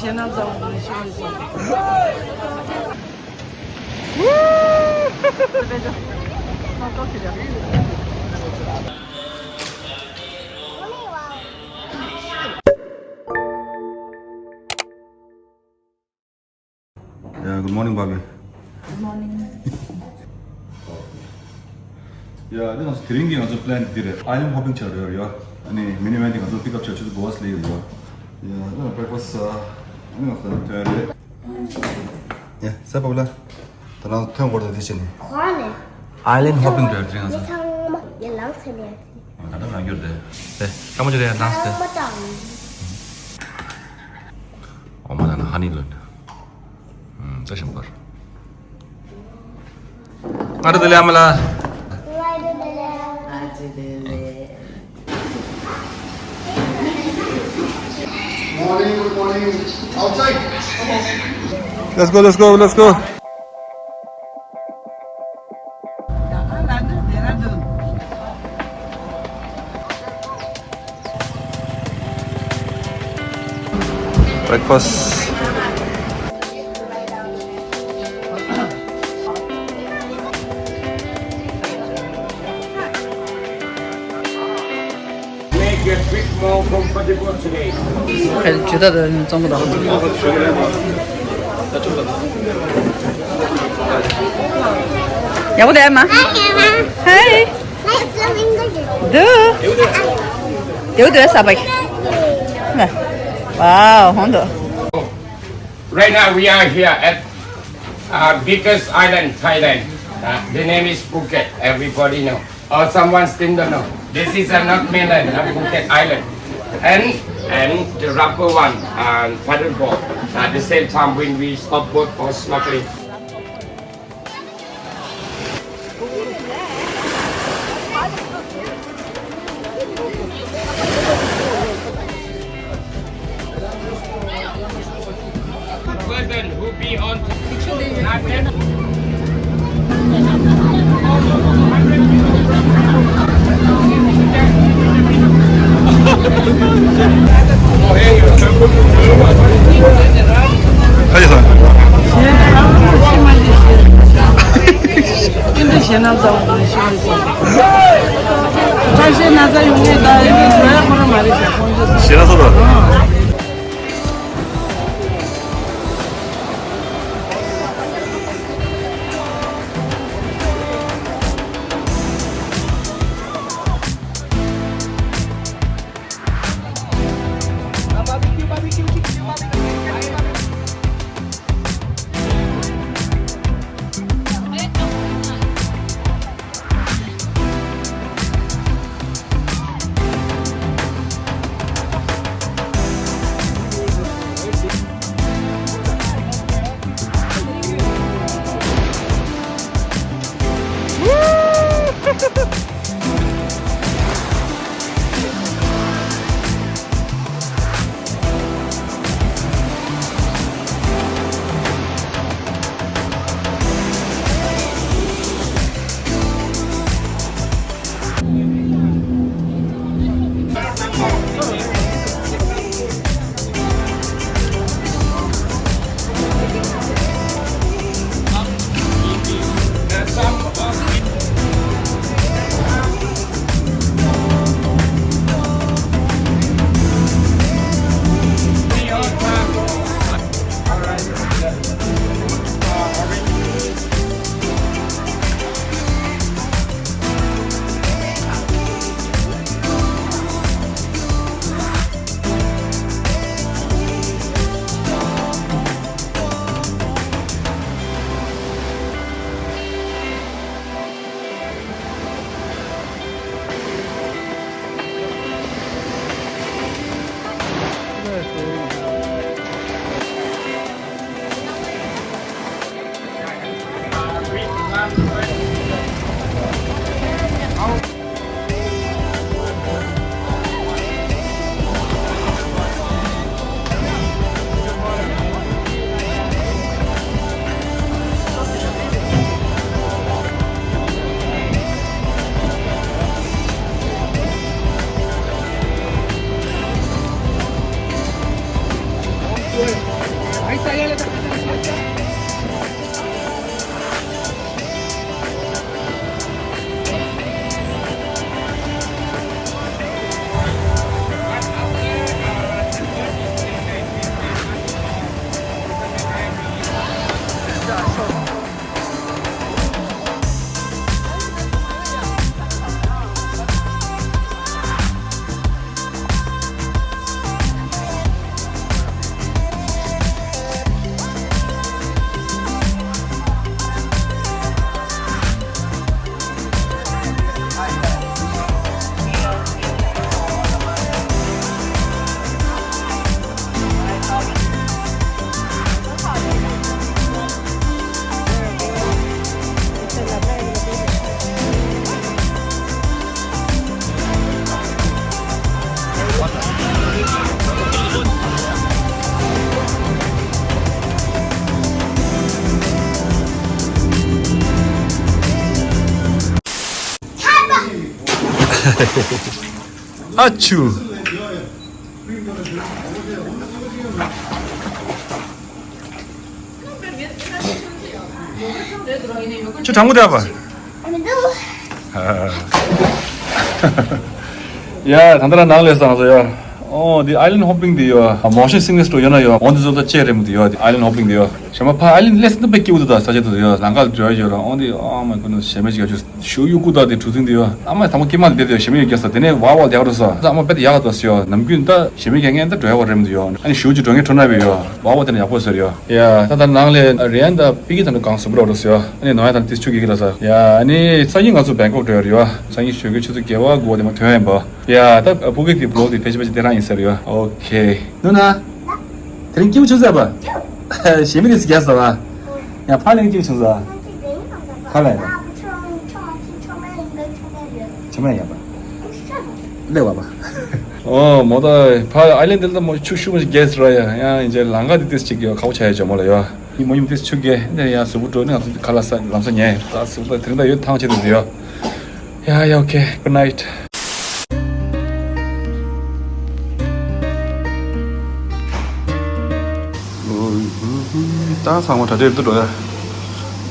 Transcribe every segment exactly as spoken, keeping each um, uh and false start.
Jenna Zhao, Jenna Zhao. Yeah, good morning, Bobby. Good morning. Yeah, དེ་ང་ཚོ་དེ་རིང་གི་ང་ཚོ་plan འདི་རེད། Island hopping བྱ་རེད་ཡ། ཨ་ནི་minivan དེ་ང་ཚོ་pick up བྱ་ཆུ་ཚོད་དགུ་པ་སླེབས་ཡོད་ཡ། Yeah, ད་breakfast ཨ་ནི་ང་ཚོ་ཐོན་རེད། Yeah, སེ་པ་ལ། ད་ང་ཚོ་ཐོན་འགོར་དུ་དེ་བྱས་ནས། ག་ནས། Island hopping བྱ་རེད་ང་ཚོ། མི་ཚང་མ་ཡར་ལངས་ཟེར་ནས། ང་ད་ལངས་རྒྱུ་རེད། དེ་ཀ་མ་ཅི་རེད་ཡ། dance དེ། ཨོ་མ་ད་ན་ཧ་ནི་ལོན། ཨུམ། ད་ཞིམ་པར། ང་རེ་དེ་ལས་ཨ་མ་ལ། Morning, good morning. Outside. Let's go, let's go, let's go. Breakfast. Make your trip more comfortable today. ཁལ་ཇི་ལྟར་རེད་བཙོང་གི་འདུག་ཡག་པོ་རེད་མ། Hey. Do. Do do sabak. Wow, hondo. Right now we are here at uh, biggest island, Thailand. Uh, the name is Phuket. Everybody know. Or someone still don't know. This is a not mainland, not Phuket Island. And and the rubber one, uh, paddle boat. At the same time, when we stop boat for snorkeling. Person who be on ཁ་ཅིག་སོང་། ཁྱེད་ཚོ་ཞེ་ན་ཚ་བོ་ཞེ་ན་ཚ། ཁྲག་ཤེད་ན་ཚ་ཡོང་ངེས་ད་ཡིན་ན་ཁོ་རང་མ་རེད་ཤག་ཁོང་ཚོ། ཞེ་ན་ཚ་དང་། ཨ་ཆུ། ཁྱོད་དྲང་པོ་བསྡད་པ། མི་འདུག་ཡ། ད་ལྟ་རང་ནང་ལས་སང་སོ་ཡ། ཨོ་འདི་island hopping འདི་ཡོད། motion sickness འགྲོ་ཡོད་ན་ཡོད། འོ་འདི་ཚོ་ད་ཅེ་རེད་མི་འདི་ཡོད། འདི་island hopping འདི་ཡོད། ཞེ་མ་ཕ་island ལས་སི་འདི་པའི་སྐྱིད་པོ་འདུག་ད་ས་ཆ་དུ་ཡོད། ལམ་ཁ་ལ་འགྲོ་ཡ་ཡོད་ར། ཨོ་འདི་oh my goodness ཞེ་མ་ཅིག་ཡ་ཆུ། ཞུ་གཡུག་ཀུ་དག་དེ་གྲུ་གཟིངས་དེ་ཡོད། ཨ་མ་དང་པོ་སྐྱེས་མ་ལ་བསྡད་དེ་ཞེ་མི་ཡོད་རྒྱ་ས་དེ་ནས་ཝ་ཝ་རྒྱག་རུ་ས། ཨ་མ་པད་ཡག་དོ་སི་ཡོད། ནམ་རྒྱུན་ད་ཞེ་མི་རྒྱ་ངན་ད་འགྲོ་ཡག་བ་རེད་མི་འདུག་ཡོད། ཨ་ནི་ཞུ་ཅི་འགྲོ་ངན་འཕྲོ་ན་བས་ཡོད། ཝ་ཝ་དེ་ནས་ཡག་པོ་ཟེར་ཡོད། ཡ་ད་ད་ནང་ལས་རེ་ཡན་ད་པི་ཀི་ད་ནི་གང་སུ་པུ་རོ་རུ་སི་ཡོད། ཨ་ནི་ནོ་ཡ་ད་ནི་ཏིས་ཆུ་གི་གི་ལ་ས། ཡ་ཨ་ནི་སང་ཉིན་ང་ཚོ་བེང་ཀོག་འགྲོ་ཡོད་རེད་ཡོད། སང་ཉིན་ཞོགས་ཀས་ཆུ་ཚོད་བརྒྱད་པ་དགུ་པ་དེ་མ་ཐོན་ཡིན་པ། ཡ་ད་པུ་ཀི་དེ་བློག་དེ་ཕལ་ཆེར་ཕལ་ཆེར་དེ་རང་ཡིན་ཟེར་ཡོད། ཨོ་ཁེ། ནུ་ན། དེ་རིང་སྐྱིད་པོ་བྱུང་ཟེར་བ། ཞེ་མི་རིགས་རྒྱ་ཟེར་བ། ཡང་ཕ་ལེང་སྐྱིད་པོ་བྱུང་ཟེར། ཕ་ལེང་། ཆོ་མེད་ཡ་པ། ལེ་བ་པ། ཨོ་མོ་ད་ཕ་ཨའི་ལེན་དེ་ལ་མོ་ཆུ་ཤུ་མ་ཞིག་རྒྱས་ཟེར་བ་ཡ། ཡང་ཡིན་ཅེ་ལང་ཀ་དེ་ཏིས་ཅིག་ཡོད་ཁ་བོ་ཆ་ཡ་ཇོ་མོ་ལ་ཡོད། ཡིན་མོ་ཡིན་ཏིས་ཆུ་རྒྱས་འདིར་ཡང་གཟུགས་པོ་འགྲོ་ནི་ང་ཚོ་ཁ་ལ་ས་ལམ་ས་ཉལ་ད་གཟུགས་པོ་དེ་རིང་ད་ཡོད་ཐང་ཆད་དུ་ཡོད། ཡ་ཡ་ཨོ་ཁེ། good night། ད་ཚང་མ་གྲ་སྒྲིག་རེད་འགྲོ་ཡ།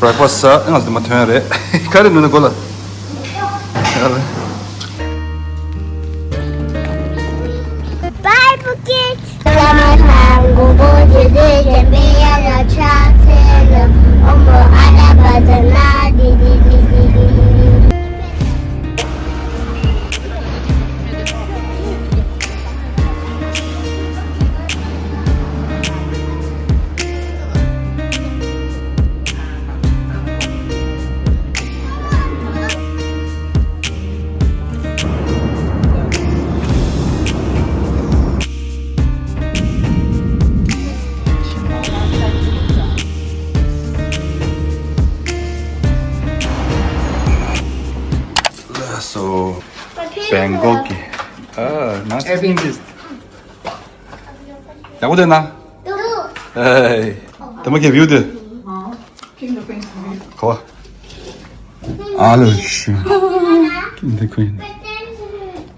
breakfast ཟ་ང་ཚོ་མ་ཐོན་ཡ་རེད། ག་རེ་ནུ་ནུ་གོ་ལ། ཡ་རེད། Bye, Phuket. So, Bangkok གི། ཨ། ནང་། Airbnb། ཡག་པོ་འདུག་ན། ཨེ། དེ་མ་གི་view དེ། གོ། ཨ་ལོ་ཤི། འདི་ཁོ་ཡིན།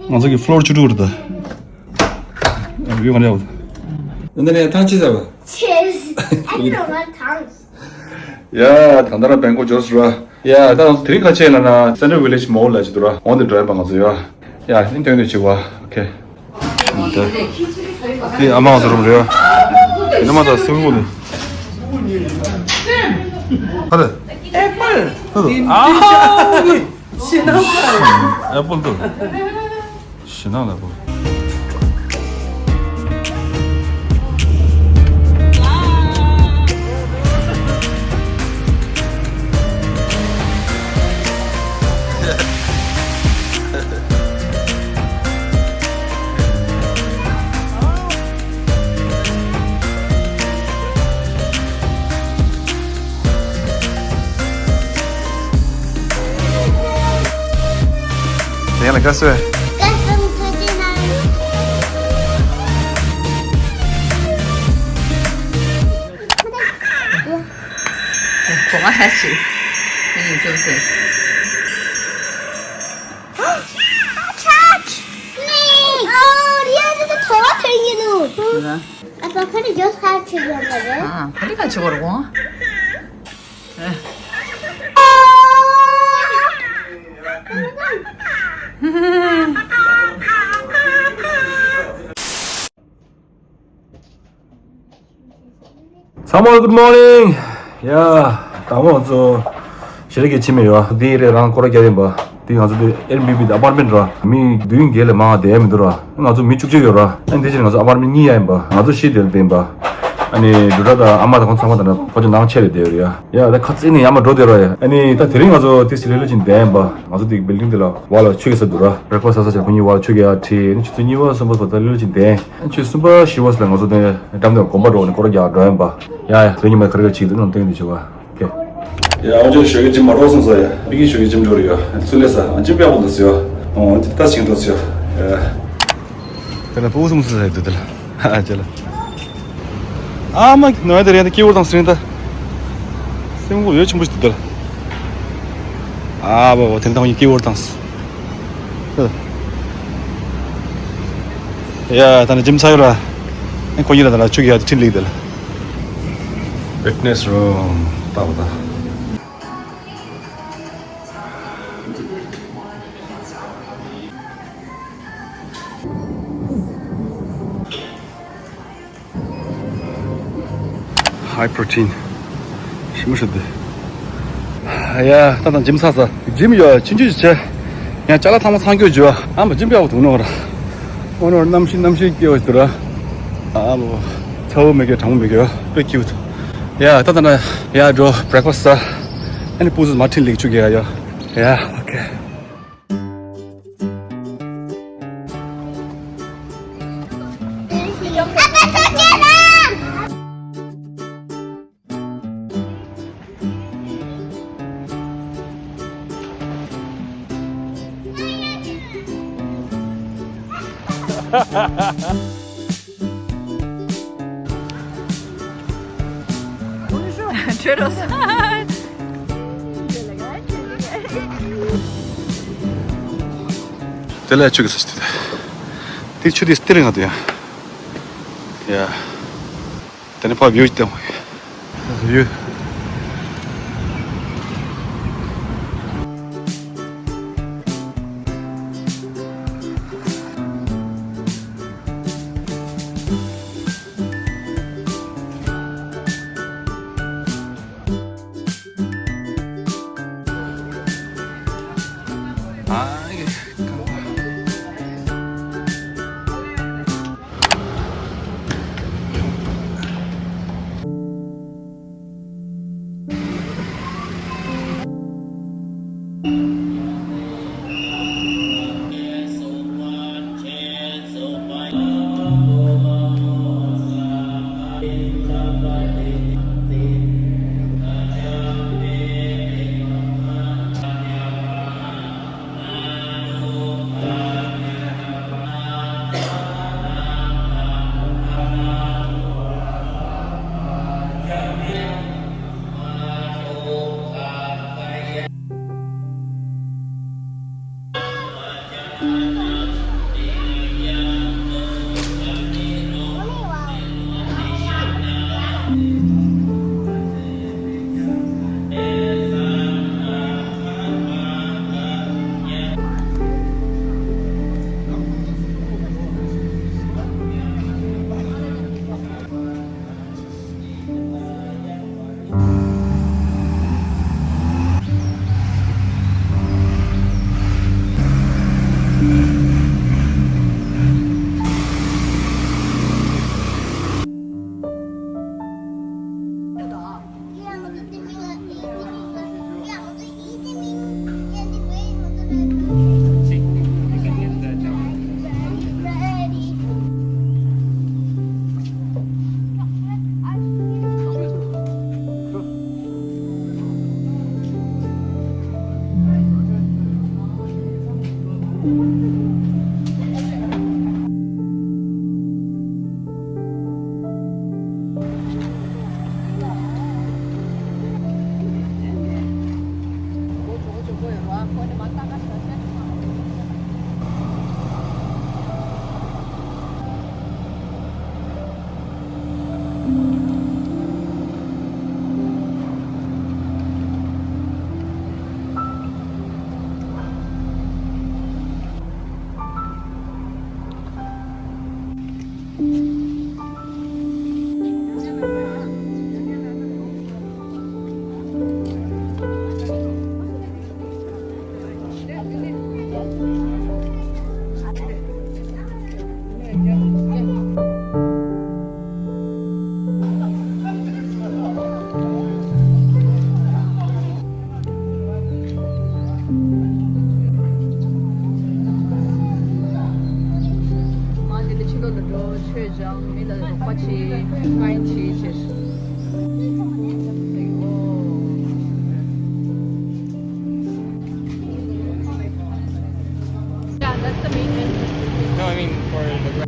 ང་ཚོ་གི་floor བཅུ་དྲུག་རེད་ད། view ག་འདྲ་ཡོད། འདི་ནས་ཐང་ཆད་ཟེར་བ། Cheers. I don't know what tongues. ཡ། ད་ལྟ་ར་བེང་ཀོག་འབྱོར་སོང་ར། ཡ། ད་ང་ཚོ་དེ་རིང་ག་བྱས་ལབ་ན་Central Village Mall ལ་ཅིག་འདུག་ར། འོ་འདི་འགྲོ་ཡིན་པ་ང་ཚོ་ཡ། ཡ་ནི་ཐོན་ཐོན་བྱེད་པ། ཨོ་ཁེ། དེ་ཨ་མ་ང་ཚོ་རུམ་རེད་ཡ། དེ་ནི་མ་ད་སེམས་ཁུག་ནི། ཨ་རེ། Apple. ཨ་ཧ། ཞེ་ནང་། Apple འདུག་ཞེ་ནང་ལ་བོ། དེ་ལ་དགའ་སོས། དགའ་སོང་། ཐུགས་རྗེ་གནང་། གོང་ཧ་ཆེ། ངས་ཡིན་ཚོད་ཟེར། Touch me! Oh, the other ཁ་བ་ཐོན་གྱི་འདུག་ཨ་ཕ་ཁ་ནས་རྒྱོབ་ཁ་ཆེ་གི་ཡོད་མ་རེད། ཨ་ཁ་ནས་ཁ་ཆེ་བར་དགོངས། ཚང་མ་good morning། ཡ། དང་པོ་ང་ཚོ་ཞལ་ལག་གི་ཕྱི་མི་ཡོད། འདི་རེད་རང་སྐོར་ར་རྒྱག་ཡིན་པ། འདི་ང་ཚོ་འདི་Airbnb་དང་ཨ་པར་མེན་ར། མི་བདུན་བརྒྱད་ལས་མང་བསྡད་མི་འདུག་ར། ང་ཚོ་མི་བཅུ་གཅིག་ཡོད་ར། ཨ་འདི་ཕྱིར་ང་ཚོ་ཨ་པར་མེན་གཉིས་ཡ་ཡིན་པ། ང་ཚོ་བཞི་དེ་ལ་བསྡད་ཡིན་པ། ཨ་ནི་འབྲུ་སྒྲ་དང་ཨ་མ་དང་ཁོང་ཚང་མ་དང་ཁོ་ཚོ་ནང་ཆེ་རེ་བསྡད་ཡོད་ར་ཡ། ཡ་ད་ཁ་རྩེ་ནས་ཡར་མར་འགྲོ་བསྡད་ར་ཡ། ཨ་ནི་ད་དེ་རིང་ང་ཚོ་དེ་སི་ལེ་ལོ་ཅིག་བསྡད་ཡིན་པ། ང་ཚོ་དེ་building་དེ་ལ་བ་ལ་ཆུ་གི་ས་འདུག་ར། breakfast་ཟ་ས་ཆ་ཁོ་གཉིས་བ་ལ་ཆུ་གི་ཡ་ཁྲིད། ཨ་ནི་ཆུ་ཚོད་གཉིས་པ་གསུམ་པ་བར་ད་ལེ་ལོ་ཅིག་བསྡད། ཆུ་གསུམ་པ་བཞི་པ་ཟེར་ལ་ང་ཚོ་དེ་འགྲམ་དེ་དགོན་པ་འགྲོ་ནས་སྐོར་ར་རྒྱག་འགྲོ་ཡིན་པ། ཡ་ཡ་དེ་ཉི་མ་ག་རེ་ག་རེ་བྱེད་འདུག་ནང་སྟོན་གྱི་འདུག་བྱུང་བ། ཡ་ཨོ་ཅེ་ཞོགས་ཀྱི་ཇིམ་མ་འགྲོ་སོང་ས་ཡ། པི་ཀི་ཞོགས་ཀྱི་ཇིམ་འགྲོ་རེད་ཡ། ཚུར་ལས་ས་ཨ་ཇིམ་པ་ཡག་པོ་འདུག་ཟེར་ཡ། ཨོ་ད་ཞིང་འགྲོ་ཟེར་ཡ། དེ་ལ་ཕུ་བོ་སུམ་སུ་ཟེར་འདུག་དེ་ལ། ཨ་ཅེ་ལ། ཨ་མ་ནོ་ཡ་དེ་རེད་ད་སྐྱེ་བོ་དང་སྲིན་ད། སྲིན་གོ་ཡོད་ཆེན་པོ་ཞིག་འདུག་དེ་ལ། ཨ་བ་བ་དེ་དང་སྐྱེ་བོ་དང་། ཡ་ད་ནི་ཇིམ་ཚ་ཡོད་ར། ཁོ་གཉིས་ལ་ད་ལ་ཆུ་གི་ཡ་དེ་ཁྲིན་ལིག་དེ་ལ། Fitness room ལྟ་བུ་ད། High protein ཞིམ་པོ་ཞིག་འདུག་ཡ་ད་དང་ཇིམ་ཚ་ས། ཇིམ་ཡོད་ཆུང་ཆུང་ཞིག་བྱས། ཡང་ཅ་ལག་ཚང་མ་ཚང་སྐྱོད་བྱོས། ཨ་མ་ཇིམ་པ་ཡག་པོ་འདུག་ནོ་ར། ཨོ་ནོ་གནམ་གཤིས་གནམ་གཤིས་སྐྱིད་པོ་ཞིག་འདུག་ར། ཨ་མ་ཚ་བོ་མེད་གི་གྲང་མོ་མེད་གི་དཔེ་སྐྱིད་པོ་འདུག་ཡ་ད་ད་ན་ཡ་འགྲོ་breakfast ཟ། ཨ་ནི་སྤུ་ཟུ་མ་ཁྲིན་ལིག་ཆུ་གི་ཡ་ཡ། ཡ་ཨོ་ཁེ། དེ་ལ་ཆུ་གི་ས་ཆུ་དེ། དེ་ཆུ་དེ་སྟེར་ང་དུ་ཡ། ཡ། དེ་ནས་ཕར་བིའུ་ཅིག་བལྟས་ཡོང་། བིའུ། No, I mean for the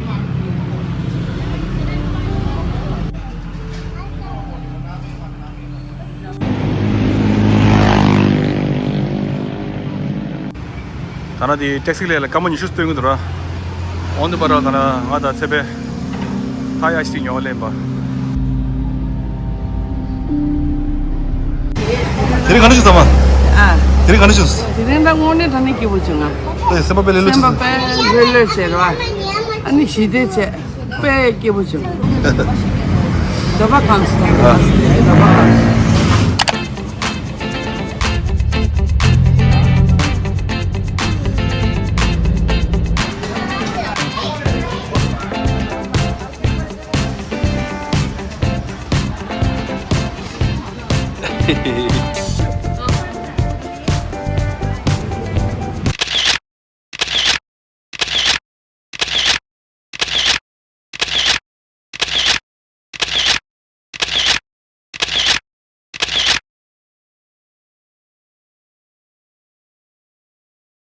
ད་ནང་དེ་ཊེག་སི་ལས་ལ་སྐར་མ་ཉི་ཤུ་སྟོན་གྱི་འདུག་ར། འོན་ཏེ་པ་ར་ད་ནང་ང་དང་ཚེ་འཕེལ་ཐའི་ཨའི་སི་ཊི་ཉོ་ལེན་པ། དེ་རིང་ག་འདྲ་བྱུང་ཚང་མ། ཨ། དེ་རིང་ག་འདྲ་བྱུང་། དེ་རིང་ད་དངོས་གནས་དྲང་གནས་སྐྱིད་པོ་བྱུང་ང་། ཨེ་སེམས་པ་དཔེ་ལས་ལྷོད་སེམས་པ་བྱུང་། དཔེ་ལྷོད་ལྷོད་བྱས་ར། ཨ་ནི་ཞི་བདེ་བྱས། དཔེ་སྐྱིད་པོ་བྱུང་། འདོད་པ་ཁམས་སུ་ཨ། འདོད་པ་ཁམས་སུ།